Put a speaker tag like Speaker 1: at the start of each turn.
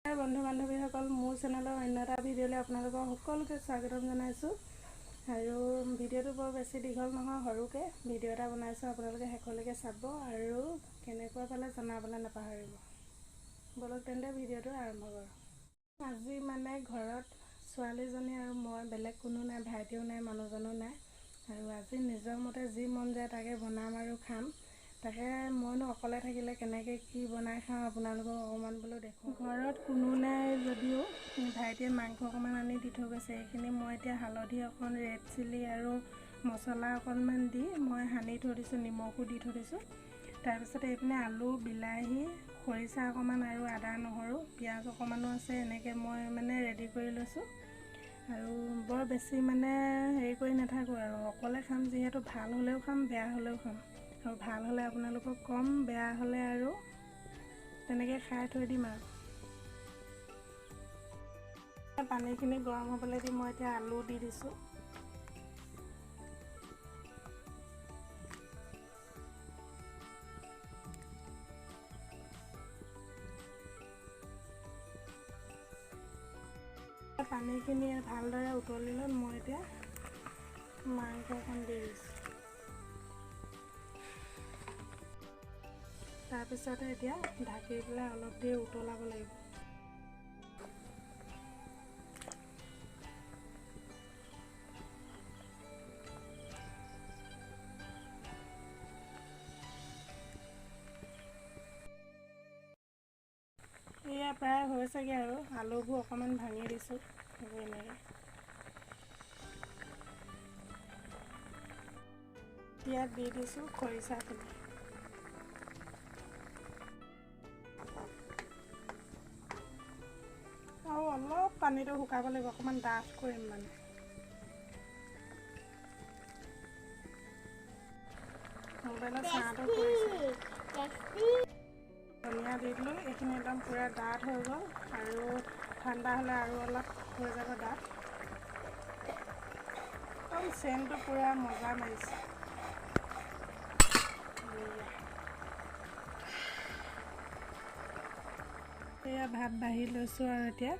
Speaker 1: বন্ধু বান্ধৱীসকল, মোৰ চেনেলৰ অন্য এটা ভিডিঅ'লৈ আপোনালোকক সকলোকে স্বাগতম জনাইছোঁ। আৰু ভিডিঅ'টো বৰ বেছি দীঘল নহয়, সৰুকৈ ভিডিঅ' এটা বনাইছোঁ। আপোনালোকে শেষলৈকে চাব আৰু কেনেকুৱা পালে জনাবলৈ নাপাহৰিব। ব'লক তেন্তে ভিডিঅ'টো আৰম্ভ কৰোঁ। আজি মানে ঘৰত ছোৱালীজনী আৰু মই, বেলেগ কোনো নাই, ভাইটিও নাই, মানুহজনো নাই। আৰু আজি নিজৰ মতে যি মন যায় তাকে বনাম আৰু খাম। তাকে মইনো অকলে থাকিলে কেনেকৈ কি বনাই খাওঁ আপোনালোকক অকণমান বোলো দেখোঁ। ঘৰত কোনো নাই যদিও ভাইটিয়ে মাংস অকণমান আনি দি থৈ গৈছে। এইখিনি মই এতিয়া হালধি অকণ, ৰেড চিলি আৰু মছলা অকণমান দি মই সানি থৈ দিছোঁ, নিমখো দি থৈ দিছোঁ। তাৰপিছত এইপিনে আলু, বিলাহী, খৰিচা অকণমান আৰু আদা, নহৰু, পিঁয়াজ অকণমানো আছে। এনেকৈ মই মানে ৰেডি কৰি লৈছোঁ আৰু বৰ বেছি মানে হেৰি কৰি নাথাকোঁ আৰু অকলে খাম যিহেতু, ভাল হ'লেও খাম, বেয়া হ'লেও খাম। আৰু ভাল হ'লে আপোনালোকক ক'ম, বেয়া হ'লে আৰু তেনেকৈ খাই থৈ দিম। আৰু পানীখিনি গৰম হ'বলৈ দি মই এতিয়া আলু দি দিছোঁ। পানীখিনি ভালদৰে উতলিলত মই এতিয়া মাংসকণ দি দিছোঁ। তাৰপিছতে এতিয়া ঢাকি পেলাই অলপ দেৰি উতলাব লাগিব। এয়া প্ৰায় হৈছেগৈ আৰু আলুবোৰ অকণমান ভাঙি দিছোঁ এনেকৈ। ইয়াত দি দিছোঁ খৰিচাখিনি। আৰু অলপ পানীটো শুকাব লাগিব, অকণমান ডাঠ কৰিম মানে। মোবাইলত চাহটো কৰিছে। ধনিয়া দি দিলোঁ। এইখিনি একদম পূৰা ডাঠ হৈ গ'ল আৰু ঠাণ্ডা হ'লে আৰু অলপ হৈ যাব ডাঠ। একদম চেনটো পূৰা মজা মাৰিছে। এয়া ভাত বাঢ়ি লৈছোঁ আৰু এতিয়া